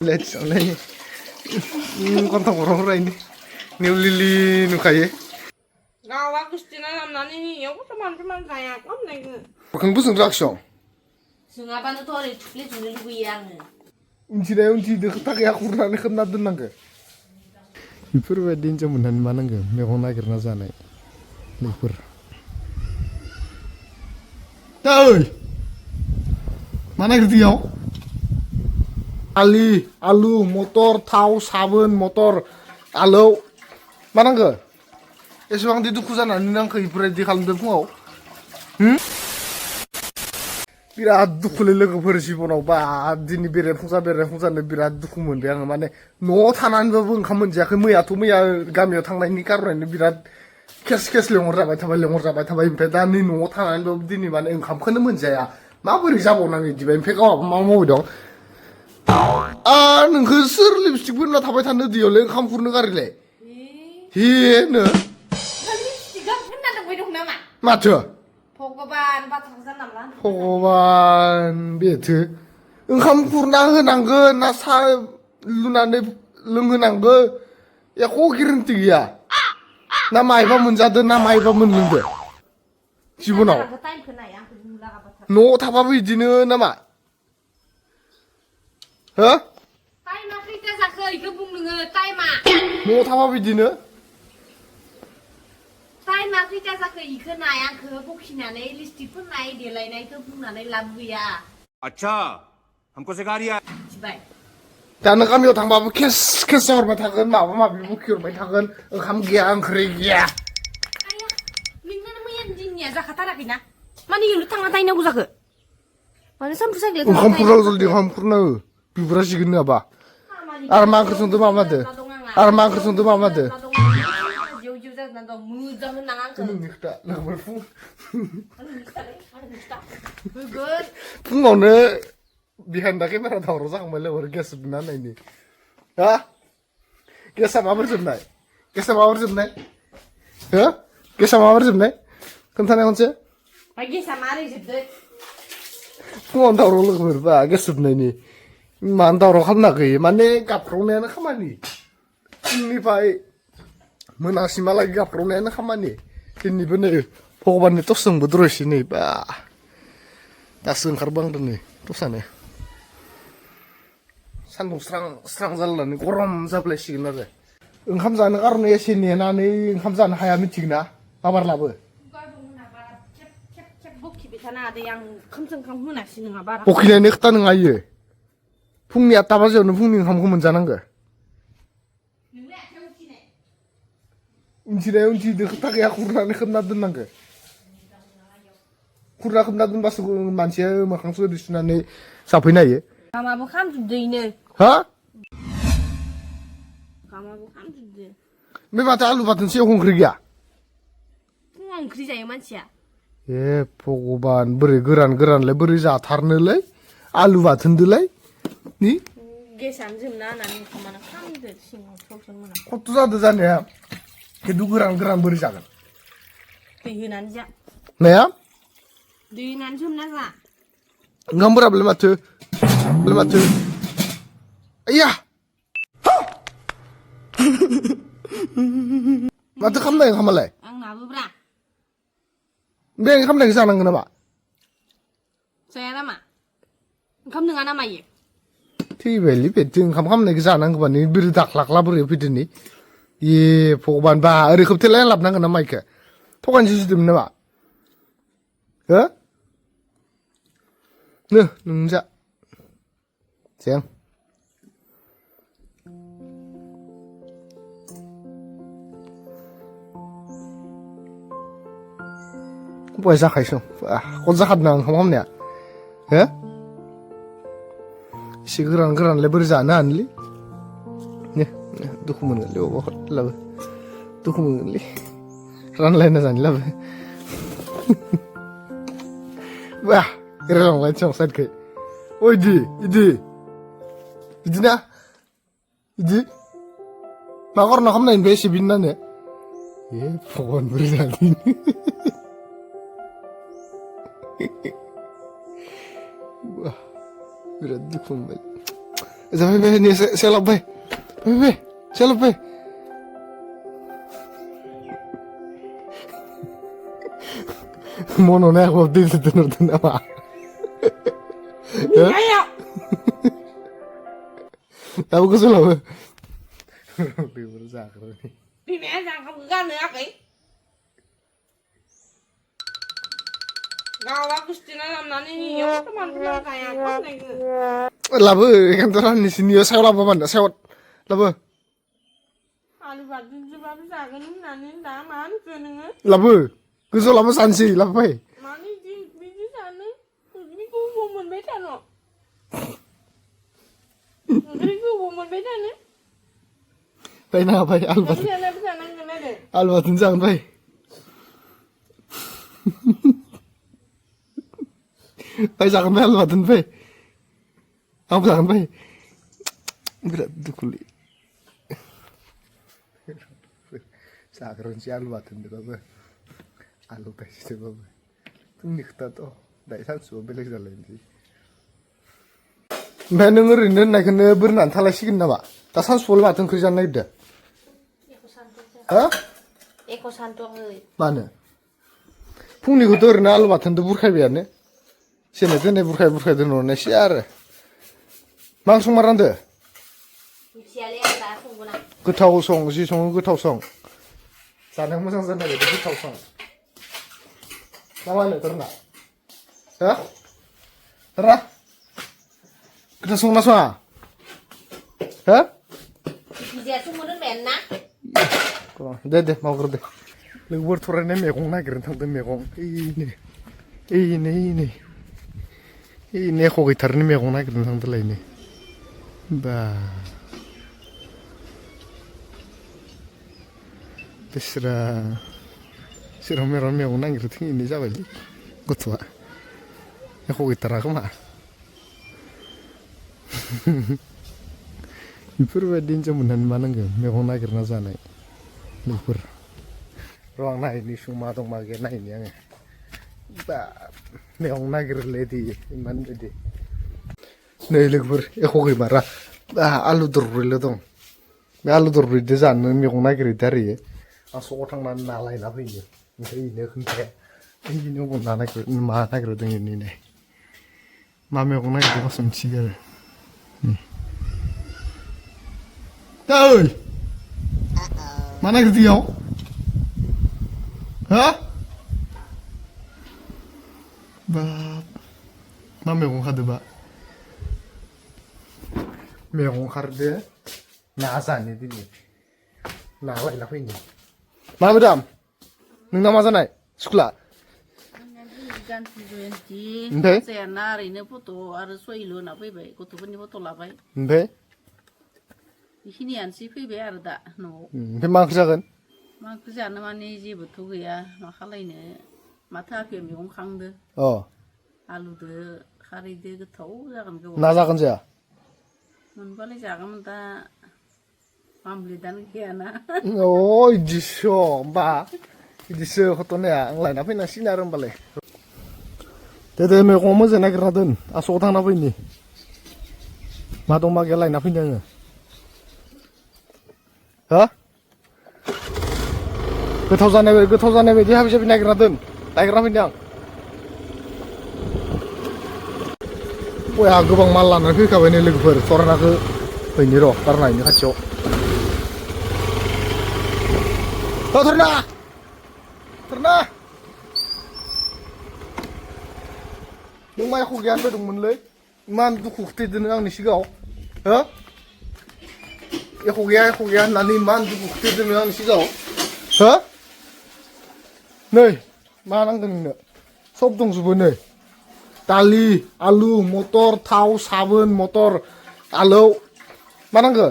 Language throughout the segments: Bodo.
Let's only kontak orang-orang ini Lili nukaye. Gawa Kristina namnani ni yo teman-teman saya kom nek. Bukan busung reaction. Sungapa nu tore chukli chukli guyang. Unti dek tak ya kurang nek na den nangge. Beफोरबायदि मोननानै मा नांगौ मैगं नागिरना जानाय बेफोर ओइ मा नागिरदों इयाव आलु मटर थाव साबोन मटर आलौ मा नांगौ एसेबां दुखु जानानै नांखो इफोरबायदि खालामदों फुङाव बिराद दुखुलै लोगोफोर जिबनाव बा दिनै बेरायफुंजानो बिराद दुखु मोनबाय आङो माने न'आव थानानैबाबो ओंखाम मोनजायाखै मैया गामियाव थांनायनि कारनावनो बिराद केस लेंहरजाबाय थाबाय ओमफ्राय दा नै न'आव थानानैबाबो दिनै माने ओंखामखौनो मोनजाया माबोरै जाबावनांगौ इदिबाय ओमफ्राय गावहाबो मा मावबाय दं नोंखौ सोर लिपस्टिक फोनना थाबाय थानो दैयावलाय ओंखाम खुरनो गारिलाय हेनो माथो भगबान बेथो ओंखाम खुरना होनांगोन ना सा लुनानै लोंहोनांगौ एख' गेरेन्टि गैया ना मायबा मोनजादो ना मायबा मोनलोंदो जिबनाव न'आव थाबाबो इदिनो नामा हो टाइमा खैथा जाखो इखौ बुं नोङो टाइमा न'आव थाबाबो इदिनो टाइमा खैथा जाखो इखौ नाय आंखौ बखिनानै लिपस्टिक फोननाय देलायनायखौ बुंनानै लाब गैया अच्छा हमको सिखा रिया मिथिबाय दानो गामियाव थांबाबो केस जाहरबाय थागोन माबा माबि बखिहरबाय थागोन ओंखाम गैया ओंख्रि गैया आया नोंनो मैया दिननिया जाखाथाराखैना माने इयावनो थांना थाहैनांगौ जाखो माने सानफ्रोमबो साइकेल ओंखाम खुरनांगौ जल्दि ओंखाम खुरनांगौ बिबुरासिगोन नङाबा आरो मा ओंख्रि संदो मामादो जिउ जाना दं मोजां होननाङा आंखौ नोंनि खोथा लोगोफोर होगोन फुङावनो बिहाइन्ड दा केमेरा दावराव जाखांबाय लोगोफोर गेस जोबना नायनि हा गेसा माबोरै जोबनाय हो गेसा माबोरै जोबनाय खोन्थानाय खनसे ओमफ्राय गेसा मारै जोबदो फुङावनो दावराव लोगोफोर बा गेस जोबनायनि मानो दावराव खालामनाखै माने गाबख्रावनायानो खामानि फुंनिफ्राय मोनासिमहालागै गाबख्रावनायानो खामानि दिनैबो नै भगबाननि टसजोंबो दरसै नै बा दासो ओंखारबांदों नै टसानो सान्दुं स्रां जालायनानै गरम जाबलायसिगोन आरो ओंखाम जानो कारने एसे नेनानै ओंखाम जानो हाया मिथिगोना माबारलाबो खेब बखिबाय थानो हादे आं ओंखाम होनासै नङा बारा बखिनायनि खोथा नङा इयो फुंनि 8टा बाजियावनो फुंनि ओंखामखौ मोनजानांगौ उनथिदो खोथा गैया खुरनानै खोबना दोननांगौ खोबना दोनबासो मानसिया मोखां सोरि सुनानै जाफैनो हायो गामाबो खामजोबदोयनो हा गामाबो खामजोबदो बे माथो आलु बाथोनसो ओंख्रि गैया फुङाव ओंख्रि जायो मानसिया ए भगबान बोरै गोरानलाय बोरै जाथारनोलै आलु बाथोनदोलाय नि गेसानो जोमना होनानै ओंखामानो खामदो सिङाव थौसन मोना खथ' जादो जानाया खिन्थु गोरान बोरै जागोन दै होनानै जा नाया दै होनानै सोमना जा ओंखामफोराबलाय माथो आइया माथो खालामनाय ओंखामालाय आंनाबो ब्रा बे ओंखामनायखौ जानांगौ नामा जाया नामा ओंखाम नङा नामा इयो थैबायलै बेदि ओंखाम खालामनायखौ जानांगौबा नों बोरै दाख्लाख्ला बोरै फैदोनि ए भगबान बा ओरै खोबथेलायना लाबोनांगोन ना माइखौ थगायनोसो सुदोंमोन नामा हो नों जा जें बया जाखायोसो खद जाखादों ओंखाम खालामनाया हो एसे गोरानलाय बोरै जानो हानोलै दुखु मोनगोनलै अबाव हरलाबो दुखु मोनगोनलै रानलायना जानोलाबो बा एरायलांबाय सिगां साइडखै बिदिना मा करना खालामनायनिफ्राय एसे बिनानो ए भगबान बोरै जानो बिराद दुखु मोनबाय Fai, ni selap fai. Fai, selap fai. Mono na ako dito na ba? Ayo. Tahu ko sila ba? Libur sakro ni. Bini aja kamu gana ya kai. Gawa gusti na lam nani yo teman-teman kayak apa nih. Labu kan turan di sini yo sewot apa mana sewot. Labu. Aduh batu sebab sagan nani daman seneng. Labu. Kuso labu sansi labu fai. Mani di sana. Ini ku momen beda no. Ini ku momen beda nih. Fai na fai albat. Bisa nang kena deh. Albat jangan fai. Fai jangan fai albat fai. Apa jangan fai? Berat dukuli. Sakron si albat itu apa? Alu kasih apa? Tumikta tuh. Dari sana sudah beli jalan sih. Mbak dengerin naik kena berenang thalai sih kenapa? Tak sans full matang kerjaan naik dah. Hah? Eko santo euy. Mana? Pungni kudu rena alu matang tu burkai biar ne. Sini tu ne burkai tu nona siar. Mangsung marah tu. Siale ada sungguh. Getau song si song getau song. Sana musang sana itu getau song. Nama ni terna. Hah? Terna? Kita song naswa. Hah? Dia sungguh menna. Deh mau kerja. Lebar turunnya megong nak keren tentang megong. Ini aku gitar ni megong nak keren tentang lain ni. Bah. Sira meron megong nak keren tentang ini siapa ni? Kutua. Aku gitar aku mah. Iperwadin jamunan mana ke? Megong nak keren sana. Lumpur, ruang naik ni semua dong mage naik ni yang, neong nagir ledi iman ledi, nih lumpur, aku gimana, alu doruri le dong, alu doruri desan neong nagir dari, asal orang nan nalai nabi ni, ini kunci, ini pun nagir, mana nagir dong ini nih, mama neong nagir kosong cigar, tahu? Mana gitu ya? Hah? Bab, mana megong kade ba? Megong kade, nasa ni dini, nawa ilah ini. Mana madam? Neng nama sana? Sekolah? ganti jointi Nde? saya nari ne foto ada soilo na bai ko to bani foto la bai Nde? ini an si bai ada no Memang kerjakan? मा जानो माने जेबोथ' गैया मा खालायनो माथो आफाया मैगं खांदो Oh, आलुदो खारैदो गोथाव जागोन गोबाव nazakan saya. मोनबालाय जागौमोन दा मामब्लेदानो गैयाना Oh, idiso, mbak. Idiso fotonya, ang lain apa yang sinar mbak? Tete megong mo zena kiradan, aso tang apa ini? Matong magai lain apa ini? Hah? Getau zane dia habis pindah kiradan, tak kira pindah. Wah, aku bang malan, aku kawin ini legur, soalnya aku ini roh, karena ini kacau. Oh, terna! Nung mai aku gian ba dung mun le man du khu te den ang ni sigaw ha aku gian nani man du khu te den ang ni sigaw ha nei manang den ne sob dong su ne tali alu motor thau sabun motor alo manang ge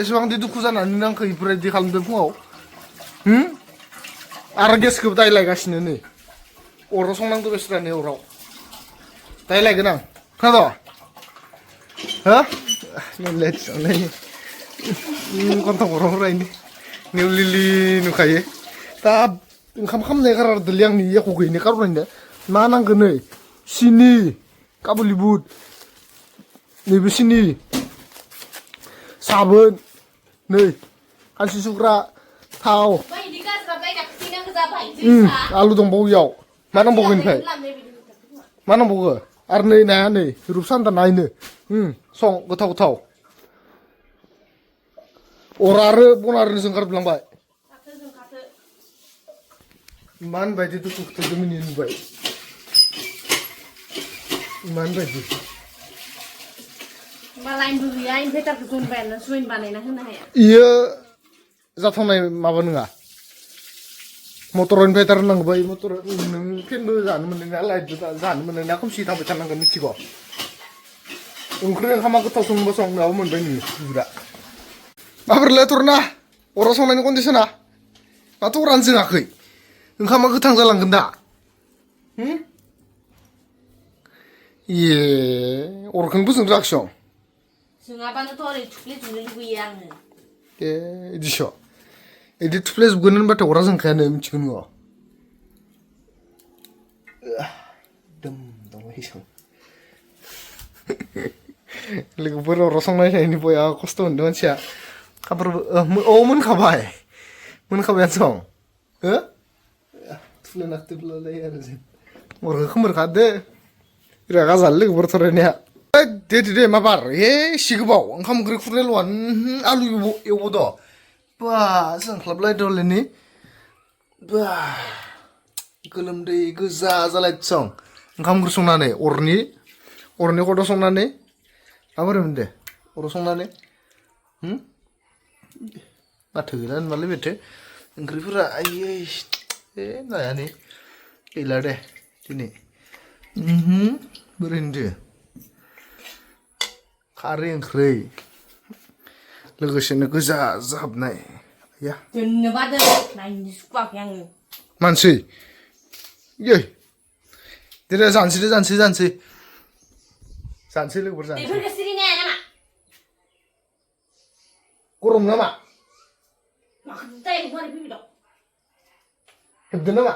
eswang di du khu jana ni nang khoi pre di khalm de fuaw Arges ke betai lagi kasih ni, orang sonang tu besar ni orang, betai lagi nang, kado, hah? Ni let's ni, kontong orang ini, ni lili nu kaya, tab, kam ni karar deliang ni ya kuki ni karun ni, mana nang kene, sini, kabulibut, ni besini, साबोन नै खानसि सुग्रा थाव Bay di kasra bay dak tina ke zabai. आलु दंबावो इयाव मा नांबावगौ ओमफ्राय मा नांबावगौ आरो नै नाया नै रुपसान्दा नायनो सं गोथाव गोथाव अर आरो बन आरो जोंखारलांबाय Kata jeng kata. इमान बायदि दुखु खस्थ'जों मिनि नुबाय इमान बायदि Malain dulu ya, inverter ke zon ben, suin banai hena ya. इयो जाथावनाय माबा नङा मटर इनभार्टार नांगौ मटर नों फेनबो जानो मोननाय ना लाइटबो जानो मोननाय ना खोमसि थाबाय थानांगोन मिथिगौ ओंख्रि ओंखामा गोथाव संबा संनायाव मोनबाय नोङो बुरा माबोरैलाय थरना अराव संनायनि कन्डिसना माथो अरानो जोङाखै ओंखामा गोथां जालांगोन दा इये अरखौनो बोजों राखसं Sungapan itu orang cukli dulu luyang. ए इदिस' इदि थुफ्लेजोबगोन होनबाथाय अरा जोंखायानो मिथिगौ नोङो दम दंबाय सं लोगोफोर अराव संनाय थानायनि बया खस्थ' मोनदों मानसिया खाफोरबो मोनखाबाय मोनखाबायानो सं हो थुफ्लेना थुफ्लेलाय आरो जों अरखौ खोमोरखादो रागा जाले लोगोफोर थरायनाया दे माबार एसे गोबाव ओंखाम ओंख्रि खुरनायल'आनो आलु एवबोद' बा जोंख्लाबलायद'लैनि बा गोलोमदै गोजा जालायदों ओंखाम ओंख्रि संनानै अरनि खदाव संनानै माबोरै मोनदो अराव संनानै माथो गैला होनबालाय बेथो ओंख्रिफोरा आयै नायानो गैला दे दिनै बोरै होनदो खारै ओंख्रै लोगोसेनो गोजा जाहाबनाय या Jenuh badan, naik di supak yang. मानसियै दे जानोसै लोगोफोर जानोसै Tidur ke sini nih, nama. गरम नामा Makan tay bukan di bidok. हेबदो नामा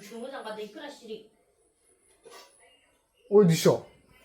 Semua sampai tidur asli. A this'